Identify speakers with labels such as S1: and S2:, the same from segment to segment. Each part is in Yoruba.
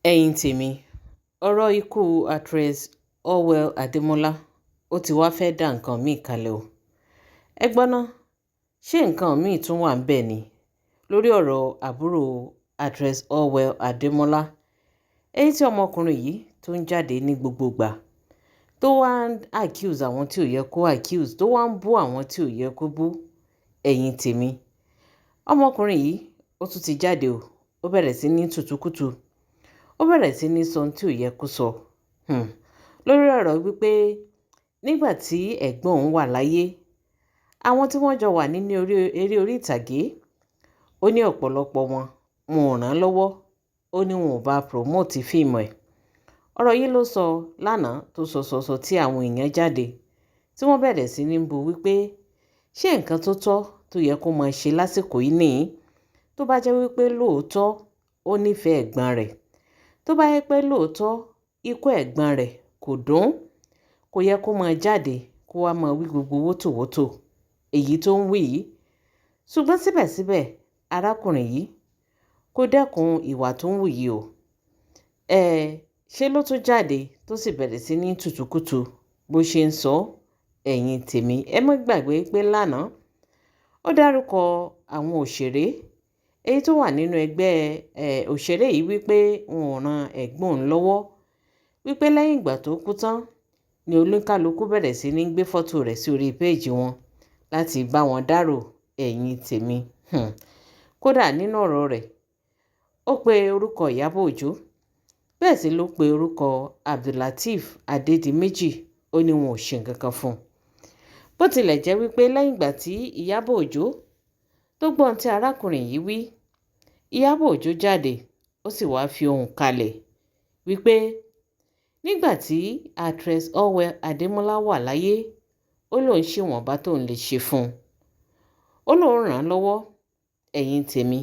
S1: Ẹ̀yin tèmi, ọ̀rọ̀ ikú actress Allwell Adémọlá, ó ti wáá fẹ́ẹ́ dá nǹkan mì-ín kalẹ̀ o. Ẹ gbọ́ ná, ṣé nǹkan mì-ín tún wà níbẹ̀ ni lórí ọ̀rọ̀ àbúrò actress Allwell Adémọlá, èyí tí ọmọkùnrin yìí tó ń jáde ní gbogbo ìgbà, tó wá ń accuse àwọn tí ò yẹ kó accuse, tó wá ń bú àwọn tí ò yẹ kó bú? Ẹ̀yin tèmi, ọmọkùnrin yìí, ó tún ti jáde o. Ó bẹ̀rẹ̀ sí ní tùtùkùtù, ó bẹ̀rẹ̀ sí ní sọ ohun tí ò yẹ kó sọ lórí ọ̀rọ̀ wípé nígbà tí ẹ̀gbọ́n òun wà láyé, àwọn tí wọ́n jọ wà nínú eré orí ìtàgé, ó ní ọ̀pọ̀lọpọ̀ wọn, wọn ò ràn án lọ́wọ́. Ó ní wọn ò bá promote fíìmù ẹ̀. Ọ̀rọ̀ yìí ló sọ lánàá, tó sọ sọ sọ tí àwọn èèyàn jáde, tí wọ́n bẹ̀rẹ̀ sí ní bu wípé ṣé nǹkan tó tọ́ tó yẹ kó máa ṣe lásìkò yìí nìyí, tó bá jẹ́ wípé lóòótọ́ ó nífẹ̀ẹ́ ẹ̀gbọ́n rẹ̀, tó bá yẹ pé lóòótọ́ ikú ẹ̀gbọ́n rẹ̀ kò dùn, kò yẹ kó máa jáde kó wá máa wí gbogbo wótòwótò èyí tó ń wí yìí. Ṣùgbọ́n síbẹ̀síbẹ̀, arákùnrin yìí kò dẹ́kun ìwà tó ń hù yìí o. Ẹ ṣe ló tún jáde tó sì bẹ̀rẹ̀ sí ní tùtùkùtù bó ṣe ń sọ. Ẹ̀yin tèmi, ẹ má gbàgbé pé lánàá, ó dárúkọ àwọn òṣèré èyí tó wà nínú ẹgbẹ́ òṣèré yìí wípé wọn ò ran ẹ̀gbọ́n òun lọ́wọ́, wípé lẹ́yìn ìgbà tó kú tán ni oníkálukú bẹ̀rẹ̀ sí ní gbé fọ́tò rẹ̀ sí orí péèjì wọn láti bá wọn dárò. Ẹ̀yin tèmi, kódà nínú ọ̀rọ̀ rẹ̀, ó pe orúkọ Ìyábọ̀ Òjó, bẹ́ẹ̀ sì ló pe orúkọ Abdullateef Adédìméjì. Ó ní wọn ò ṣe nǹkan kan fún un. Bó tilẹ̀ jẹ́ wípé lẹ́yìn ìgbà tí Ìyábọ̀ Òjó tó gbọ́n tí arákùnrin yìí wí, Ìyábọ̀ Òjó jáde, ó sì wáá fi ohùn kalẹ̀ wípé nígbà tí actress Allwell Adémọlá wà láyé, ó lóun ṣèwọ̀nba tóun lè ṣe fún un, ó lóun ràn án lọ́wọ́. Ẹ̀yin tèmi,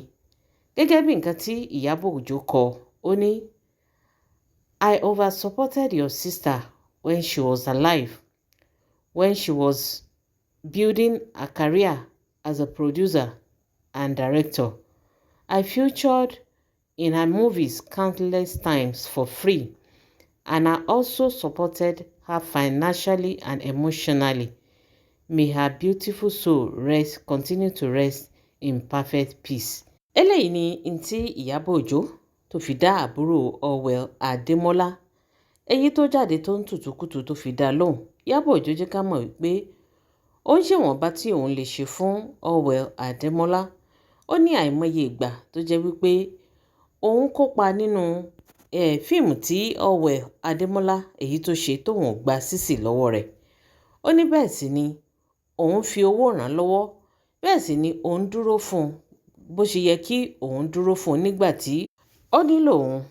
S1: gẹ́gẹ́ bí nǹkan tí Ìyábọ̀ Òjó kọ, ó ní, "I over supported your sister when she was alive, when she was building her career as a producer and director. I featured in her movies countless times for free and I also supported her financially and emotionally. May her beautiful soul rest continue to rest in perfect peace." Eléyìí ni n tí Ìyábọ̀ Òjó tó fi dá àbúrò Allwell Adémọlá, èyí tó jáde tó ń tùtùkùtù, tó fi dá lóhùn. Ìyábọ̀ Òjó jẹ́ ká mọ̀ wípé ó ń ṣèwọ̀nba tí òun lè ṣe fún Allwell Adémọlá. Ó ní àìmọye ìgbà tó jẹ́ wípé òun kópa nínú fíìmù tí Allwell Adémọlá èyí tó ṣe, tóun ò gba sísì lọ́wọ́ rẹ̀. Ó ní bẹ́ẹ̀ sì ni òun fi owó ràn án lọ́wọ́, bẹ́ẹ̀ sì ni òun dúró fún un bó ṣe yẹ kí òun dúró fún un nígbà tí ó nílò òun.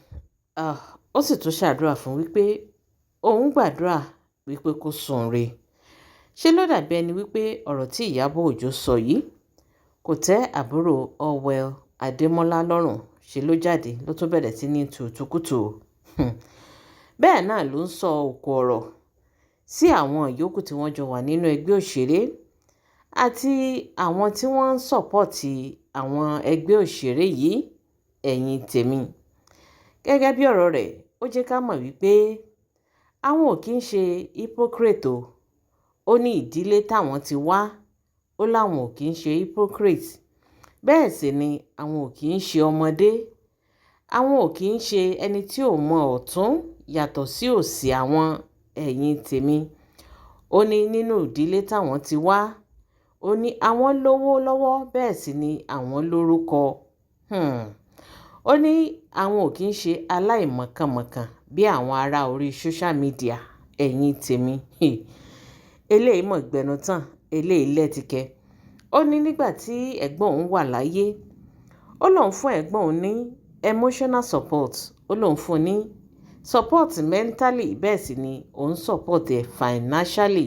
S1: Ó sì tún ṣàdúrà fún wípé òun gbàdúrà wípé kó sùn re. Ṣe ló dàbí ẹni wípé ọ̀rọ̀ tí Ìyábọ̀ Òjó sọ yìí kò tẹ́ àbúrò Allwell Adémọlá lọ́rùn. Ṣe ló jáde, ló tún bẹ̀rẹ̀ sí ní tùtùkùtù. Bẹ́ẹ̀ náà ló ń sọ òkú ọ̀rọ̀ sí àwọn yòókù tí wọ́n jọ wà nínú ẹgbẹ́ òṣèré àti àwọn tí wọ́n ń support àwọn ẹgbẹ́ òṣèré yìí. Ẹ̀yin tèmi, gẹ́gẹ́ bí ọ̀rọ̀ rẹ̀, ó jẹ́ ká mọ̀ wípé àwọn ò kí ń ṣe hypocrite o. Ó ní ìdílé táwọn ti wá, ó láwọn ò kí ń ṣe hypocrite, bẹ́ẹ̀ sì ni àwọn ò kí ń ṣe ọmọdé, àwọn ò kí ń ṣe ẹni tí ò mọ ọ̀tún yàtọ̀ sí òsì àwọn. Ẹ̀yin tèmi, ó ní nínú ìdílé táwọn ti wá, ó ní àwọn lówó lọ́wọ́, bẹ́ẹ̀ sì ni àwọn lórúkọ. Ó ní àwọn ò kí ń ṣe aláìmọ̀kànmọ̀kàn bí àwọn ará orí social media. Ẹ̀yin tèmi, eléyìí mọ̀ gbẹnu tán, eléyìí lẹ́tìkẹ́. Ó ní nígbà tí ẹ̀gbọ́n òun wà láyé, ó lóun fún ẹ̀gbọ́n òun ní emotional support, ó lóun fún un ní support mentally, bẹ́ẹ̀ sì ni òun support ẹ̀ financially.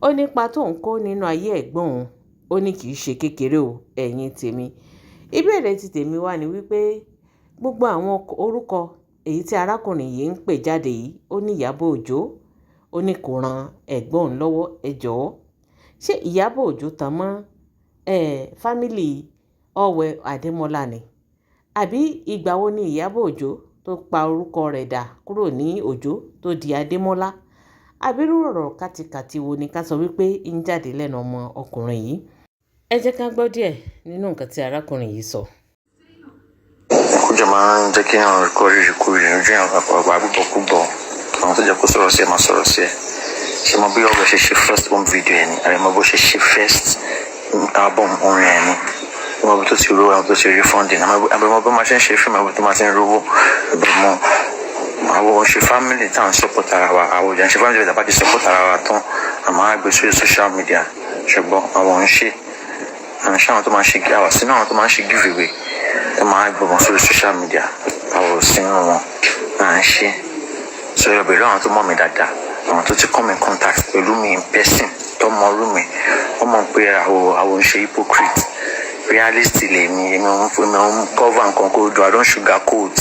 S1: Ó nípa tóun kó nínú ayé ẹ̀gbọ́n òun, ó ní kì í ṣe kékeré o. Ẹ̀yin tèmi, ìbéèrè ti tèmi wá ní wípé gbogbo àwọn orúkọ èyí tí arákùnrin yìí ń pè jáde yìí, ó ní Ìyábọ̀ Òjó, ó ní kò ran ẹ̀gbọ́n òun lọ́wọ́. Ẹ jọ̀ọ́, ṣé Ìyábọ̀ Òjó tán mọ́ family Allwell Adémọ́lá ni, àbí ìgbà wo ni Ìyábọ̀ Òjó tó tó pa orúkọ rẹ̀ dà kúrò ní Òjó tó di Adémọ́lá? Àbírú ọ̀rọ̀ kátikàti wo ni ká sọ wípé ń jáde lẹ́nu ọmọ ọkùnrin yìí? Ẹ jẹ́ ká gbọ́ díẹ̀ nínú nǹkan tí arákùnrin yìí sọ.
S2: Ó jẹ́ máa ń jẹ́ kí èèyàn kọ́ rírì kú rírì ojú èèyàn àgbà púpọ̀ púpọ̀. Àwọn tó jẹ́ kó sọ̀rọ̀ sí ẹ máa sọ̀rọ̀ sí ẹ. Ṣé mo bí ọ̀rọ̀ ṣe ṣe first home video ẹ ni, àbí mo bó ṣe ṣe first album orin ẹ ni? Mo bí tó ti rówó, àwọn tó ti rí funding, àbí mo bí máa ṣe ń ṣe fíìmù, àbí tó máa ti ń rówó, àbí mo àwọn ṣe family tá à ń support ara wa, àwọn òjò ń ṣe family tá a bá ti support ara wa tán, àmọ́ á gbé sórí social media. Ṣùgbọ́n àwọn ń ṣe àwọn ṣe àwọn tó máa ń ṣe àwọn sínú àwọn tó máa ń ṣe give away tó máa ń gbọmọ sórí social media, àwọn ò sínú wọn à ń ṣe. So ẹ bẹ̀rẹ̀ àwọn tó mọ̀ mí dáadáa, àwọn tó ti come in contact pẹ̀lú mi in person, tó mọ orú mi, wọ́n mọ̀ pé àwọn ń ṣe hypocrite. Realist lèmi. Èmi ò ń cover nǹkan kó dùn. I don't sugar coat,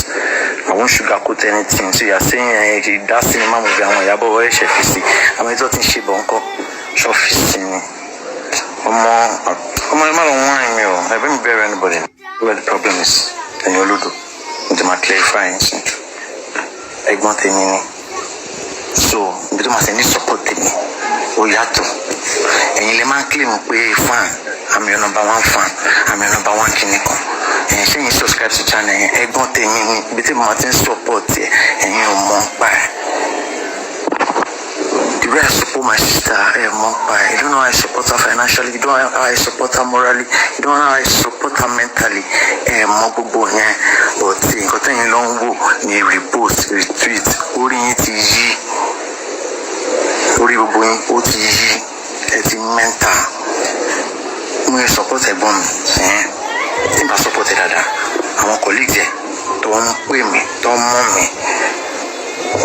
S2: I won't sugar coat anything. So you are saying ẹ dá cinema movie, àwọn Ìyábọ̀ ẹ̀ṣẹ̀ fi sí, àwọn ètò tí ń ṣe bọ̀ ńkọ́ ṣọ́fíìsì ni. Ọmọ ọmọ, ẹ má lọ wọ́n mi o. Ẹ bẹ́ mi bẹ̀rẹ̀ anybody where the problem is. Ẹ̀yin olódò, mo ti máa clarify ẹ̀ sí. Ẹ̀gbọ́n tèmi ni, so ibi tó máa ṣe ní support tèmi ó yàtọ̀. Ẹ̀yin lè máa ń claim pé fan, I'm your number one fan, I'm your number one kìíní kan. Ẹ̀yin ṣẹ́yìn subscribe to channel yẹn. Ẹ̀gbọ́n tèmi ni, ibi tí mo máa ti ń support ẹ̀, ẹ̀yin ò mọ̀ ń pa ẹ̀. The way I support my sister, ẹ̀ mọ̀ ń pa ẹ̀. You don't know how I support her financially, you don't know how I support her morally, you don't know how I support her mentally. Ẹ̀ mọ̀ gbogbo yẹn, but nǹkan tẹ̀yin ló ń wò ní repost, retweet. Orí yín ti yí, orí gbogbo yín ó ti yí, ẹ ti mental. Mo yẹ support ẹ̀gbọ́n mi ẹ̀ẹ́n tí n bá support ẹ dáadáa, àwọn colleagues ẹ tó ń pè mí, tó ń mọ̀ mí,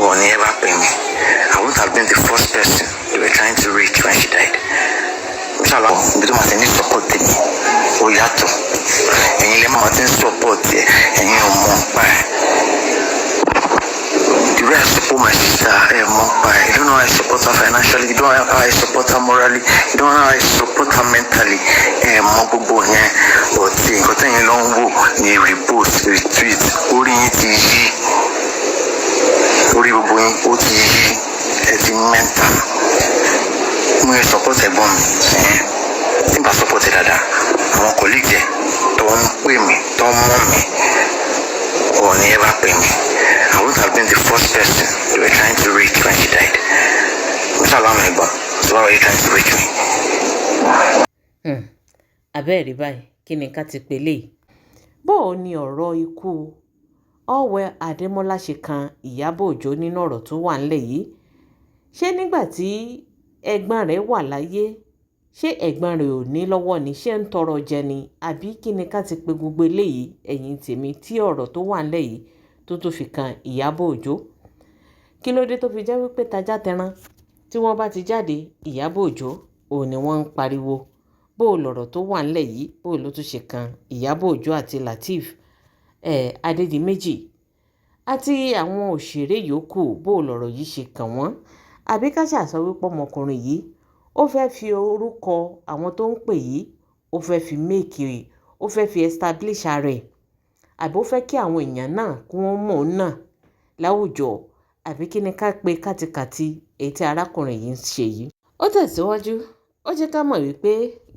S2: ọ̀ ní ẹ bá pè mí. I wouldn't have been the first person they were trying to reach when she died. Inshallah, ibi tó máa ti ní support tèmi ó yàtọ̀. Ẹ̀yin lè máa ti ń support ẹ̀, ẹ̀yin ò mọ̀ pa ẹ̀. The way I support my sister, ẹ̀ mọ̀ pa ẹ̀. You don't know how I support her financially, you don't know how I support her morally, you don't know how I support her mentally. Ẹ̀ mọ̀ gbogbo yẹn, but nǹkan tẹ̀yin ló ń wò ní repost, retweet. Orí yín ti yí, orí gbogbo yín ó ti yí, ẹ ti mental. Mo yẹ support ẹ̀gbọ́n mi ẹ̀ẹ́n tí n bá support ẹ dáadáa, àwọn colleagues ẹ tó ń pè mí, tó ń mọ̀ mí, ọ̀ ní ẹ bá pè mí. I wouldn't have been the first person they were trying to reach when she died. Inshallah, my ẹ̀gbọ́n, so why were you trying to reach me?
S1: Abẹ́ẹ̀rí báyìí, kí ni ká ti pè léyìí? Bó o ní ọ̀rọ̀ ikú Allwell Adémọ́lá ṣe kan Ìyábọ̀ Òjó nínú ọ̀rọ̀ tó wà ńlẹ̀ yìí? Ṣé nígbà tí ẹ̀gbọ́n rẹ̀ wà láyé, ṣé ẹ̀gbọ́n rẹ̀ ò ní lọ́wọ́ ni? Ṣé ń tọrọ jẹ ni? Àbí kí ni ká ti pe gbogbo eléyìí, ẹ̀yin tèmi, tí ọ̀rọ̀ tó wà ńlẹ̀ yìí tó tún fi kan Ìyábọ̀ Òjó? Kí ló dé tó fi jẹ́ wípé tajá tẹran tí wọ́n bá ti jáde, Ìyábọ̀ Òjó òun ni wọ́n ń pariwo? Bó o lọ̀rọ̀ tó wà ńlẹ̀ yìí, bó o ló tún ṣe kan Ìyábọ̀ Òjó àti Lateef Adédìméjì àti àwọn òṣèré yòókù? Bó o lọ̀rọ̀ yìí ṣe kàn wọ́n? Àbí ká ṣàṣọ wípé ọmọkùnrin yìí, ó fẹ́ fi orúkọ àwọn tó ń pè yìí, ó fẹ́ fi make, ó fẹ́ fi establish ara ẹ̀, àbí ó fẹ́ kí àwọn èèyàn náà kí wọ́n mọ̀ ọ́n náà láwùjọ? Àbí kí ni ká pe kátikàti èyí tí arákùnrin yìí ń ṣe yìí? Ó tẹ̀síwájú, ó jẹ́ ká mọ̀ wípé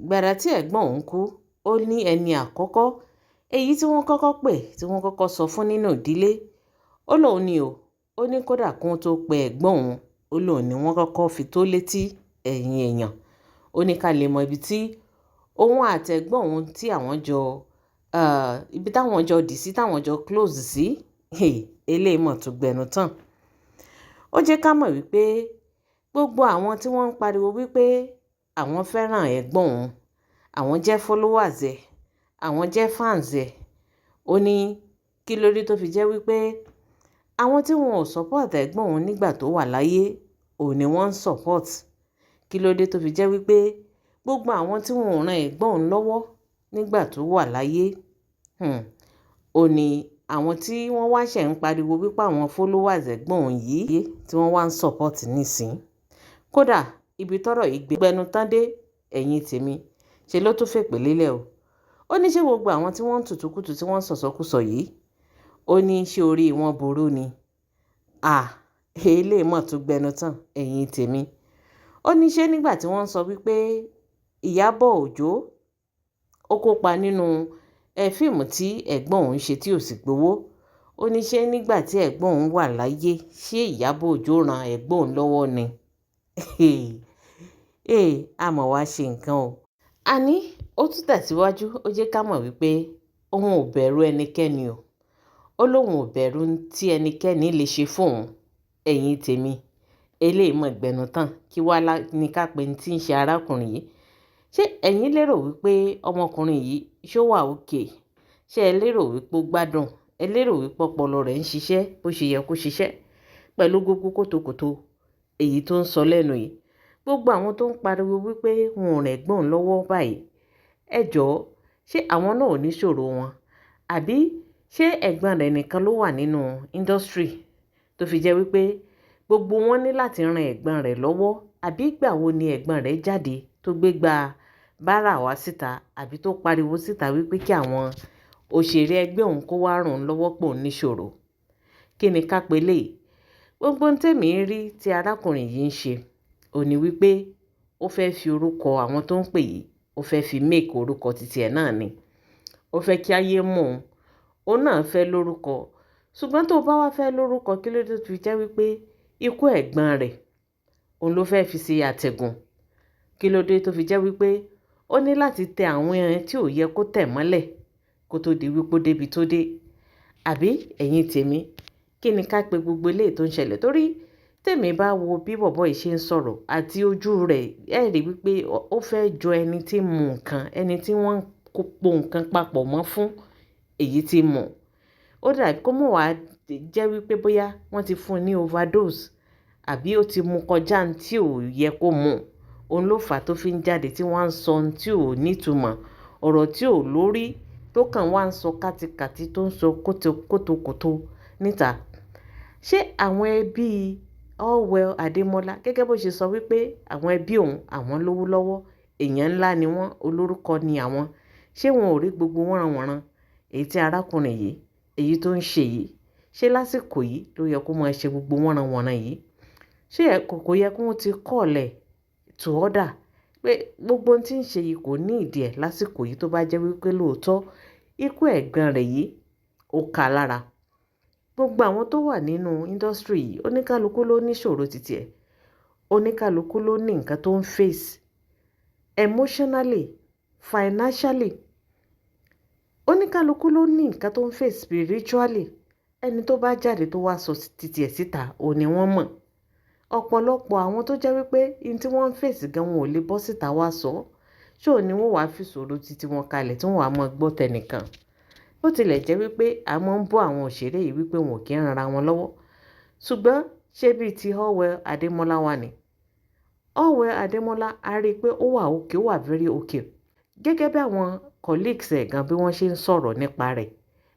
S1: gbàrà tí ẹ̀gbọ́n òun kú, ó ní ẹni àkọ́kọ́ èyí tí wọ́n kọ́kọ́ pè, tí wọ́n kọ́kọ́ sọ fún nínú ìdílé, ó lóun ni o. Ó ní kódà kí wọ́n tó pe ẹ̀gbọ́n òun, ó lóun ni wọ́n kọ́kọ́ fi tó létí. Ẹ̀yin èèyàn, ó ní ká lè mọ ibi tí òun àtẹ̀gbọ́n òun tí àwọn jọ, ibi táwọn jọ dì sí, táwọn jọ close sí. Eléyìí mọ̀ tó gbẹnu tán. Ó jẹ́ ká mọ̀ wípé gbogbo àwọn tí wọ́n ń pariwo wípé àwọn fẹ́ràn ẹ̀gbọ́n òun, àwọn jẹ́ followers ẹ̀, àwọn jẹ́ fans ẹ̀, ó ní kí ló dé tó fi jẹ́ wípé àwọn tí wọn ò support ẹ̀gbọ́n òun nígbà tó wà láyé, òun ni wọ́n ń support? Kí ló dé tó fi jẹ́ wípé gbogbo àwọn tí wọn ò ran ẹ̀gbọ́n òun lọ́wọ́ nígbà tó wà láyé, ó ní àwọn tí wọ́n wá ṣẹ̀ ń pariwo wípé àwọn followers ẹ̀gbọ́n òun yìí tí wọ́n wá ń support nísìn? Kódà ibi tọ́rọ̀ yìí gbẹnu tán dé, ẹ̀yin tèmi, ṣe ló tún fèpè lélẹ̀ o. Ó ní ṣé gbogbo àwọn tí wọ́n ń tùtùkùtù, tí wọ́n ń sọ̀sọ́kùsọ yìí, ó Ó ní ṣé orí wọn burú ni? À, eléyìí mọ̀ tó gbẹnu tán, ẹ̀yin tèmi. Ó ní ṣé nígbà tí wọ́n ń sọ wípé Ìyábọ̀ Òjó ó kópa nínú fíìmù tí ẹ̀gbọ́n òun ṣe tí ò sì gbowó. Ó ní ṣé nígbà tí ẹ̀gbọ́n òun wà láyé, ṣé Ìyábọ̀ Òjó ran ẹ̀gbọ́n òun lọ́wọ́ ni? Ee, a mọ̀ wá ṣe nǹkan o. Àní ó tún tẹ̀síwájú, ó jẹ́ ká mọ̀ wípé òun ò bẹ̀rù ẹnikẹ́ni o. Ó lóun ò bẹ̀rù tí ẹnikẹ́ni lè ṣe fún òun. Ẹ̀yin tèmi, eléyìí mọ̀ gbẹnu tán. Kí wá ní ká pé tí ń ṣe arákùnrin yìí? Ṣé ẹ̀yin lérò wípé ọmọkùnrin yìí ṣó wà okay? Ṣé ẹ lérò wípé ó gbádùn? Ẹ lérò wípé ọpọlọ rẹ̀ ń ṣiṣẹ́ bó ṣe yẹ kó ṣiṣẹ́ pẹ̀lú gbogbo kótókótó èyí tó ń sọ lẹ́nu yìí? Gbogbo àwọn tó ń pariwo wípé wọn ò rìn ẹ̀gbọ́n lọ́wọ́ báyìí, ẹ jọ̀ọ́, ṣé àwọn náà ò ní ṣòro wọn? Àbí ṣé ẹ̀gbọ́n rẹ̀ nìkan ló wà nínú industry tó fi jẹ́ wípé gbogbo wọn ní láti ran ẹ̀gbọ́n rẹ̀ lọ́wọ́? Àbí ìgbà wo ni ẹ̀gbọ́n rẹ̀ jáde tó gbé gba báárà wá síta àbí tó pariwo síta wípé kí àwọn òṣèré ẹgbẹ́ òun kó wá ràn án lọ́wọ́ pò ní ṣòro? Kí ni ká pe léyìí? Gbogbo ohun tèmi ń rí tí arákùnrin yìí ń ṣe, ò ní wípé ó fẹ́ fi orúkọ àwọn tó ń pè yìí, ó fẹ́ fi make orúkọ titi ẹ̀ náà ni. Ó fẹ́ kí ayé mọ̀ ọ́n, òun náà fẹ́ lórúkọ. Ṣùgbọ́n tó bá wá fẹ́ lórúkọ, kí ló dé tó fi jẹ́ wípé ikú ẹ̀gbọ́n rẹ̀ òun ló fẹ́ fi ṣe àtẹ̀gùn? Kí ló dé tó fi jẹ́ wípé ó ní láti tẹ àwọn ẹni tí ò yẹ kó tẹ̀ mọ́lẹ̀ kó tó di wípé ó débi tó dé? Àbí ẹ̀yin tèmi, kí ni ká pe gbogbo eléyìí tó ń ṣẹlẹ̀? Torí tèmi bá wo bí bọ̀bọ́ yìí ṣe ń sọ̀rọ̀ àti ojú rẹ̀, ẹ rí wípé ó fẹ́ jọ ẹni tí ń mu nǹkan, ẹni tí wọ́n ń po nǹkan papọ̀ mọ́ fún èyí tí ń mu. Ó dàbí kó mọ̀ wá jẹ́ wípé bóyá wọ́n ti fún un ní overdose àbí ó ti mu kọjá ohun tí ò yẹ kó mu. Òun ló fà á tó fi ń jáde tí wọ́n ń sọ ohun tí ò ní ìtumọ̀, ọ̀rọ̀ tí ò lórí tó kàn wá ń sọ kátikàti tó ń sọ kótókótó níta. Ṣé àwọn ẹbí Allwell Ademola, gẹ́gẹ́ bó ṣe sọ wípé àwọn ẹbí òun, àwọn lówó lọ́wọ́, èèyàn ńlá ni wọ́n, olórúkọ ni àwọn. Ṣé wọn ò rí gbogbo wọ́nranwọ̀nran èyí tí arákùnrin yìí, èyí tó ń ṣe yìí? Ṣé lásìkò yìí ló yẹ kó máa ṣe gbogbo wọ́nranwọ̀nran yìí? Ṣé kò yẹ kó ti call ẹ̀ to order pé gbogbo ohun tí ń ṣe yìí kò ní ìdí ẹ̀ lásìkò yìí tó bá jẹ́ wípé lóòótọ́ ikú ẹ̀gbọ́n rẹ̀ yìí ó ka lára? Gbogbo àwọn tó wà nínú industry yìí, oníkálukú ló ní ìṣòro titi ẹ̀. Oníkálukú ló ní nǹkan tó ń face emotionally, financially. Oníkálukú ló ní nǹkan tó ń face spiritually. Ẹni tó bá jáde tó wá sọ titi ẹ̀ síta, òun ni wọ́n mọ̀. Ọ̀pọ̀lọpọ̀ àwọn tó jẹ́ wípé ohun tí wọ́n ń face gan wọn ò lè bọ́ síta wá sọ. Ṣé òun ni wọ́n wá fi ìṣòro titi wọn kalẹ̀ tí wọ́n wá mọ̀ gbọ́ tẹnìkan? Bó tilẹ̀ jẹ́ wípé a máa ń bú àwọn òṣèré yìí wípé wọn ò kí ń ran ara wọn lọ́wọ́. Ṣùgbọ́n ṣé bí ti Allwell Ademola wà ní? Allwell Ademola, a rí i pé ó wà okay, ó wà very okay. Gẹ́gẹ́ bí àwọn colleagues ẹ̀ gan bí wọ́n ṣe ń sọ̀rọ̀ nípa rẹ̀.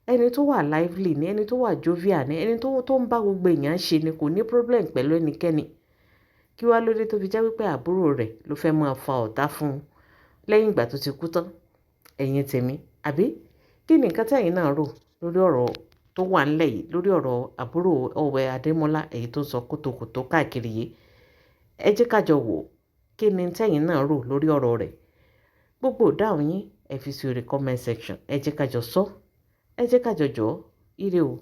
S1: Ẹni tó wà lively ni, ẹni tó wà jovial ni, ẹni tó ń bá gbogbo èèyàn ṣe ni, kò ní problem pẹ̀lú ẹnikẹ́ni. Kí wá ló dé tó fi jẹ́ wípé àbúrò rẹ̀ ló fẹ́ máa fa ọ̀tá fún un lẹ́yìn ìgbà tó ti kú tán? Ẹ̀yin tèmi, àbí? Kí ni nǹkan tí ẹ̀yin náà rò lórí ọ̀rọ̀ tó wà nílẹ̀ yìí, lórí ọ̀rọ̀ àbúrò Allwell Ademola èyí tó ń sọ kótókótó káàkiri yìí? Ẹ jẹ́ ká jọ wò. Kí ni tí ẹ̀yin náà rò lórí ọ̀rọ̀ rẹ̀? Gbogbo ìdáhùn yín ẹ fi sí orí comment section. Ẹ jẹ́ ká jọ sọ. Ẹ jẹ́ ká jọ jọ̀. Ire o.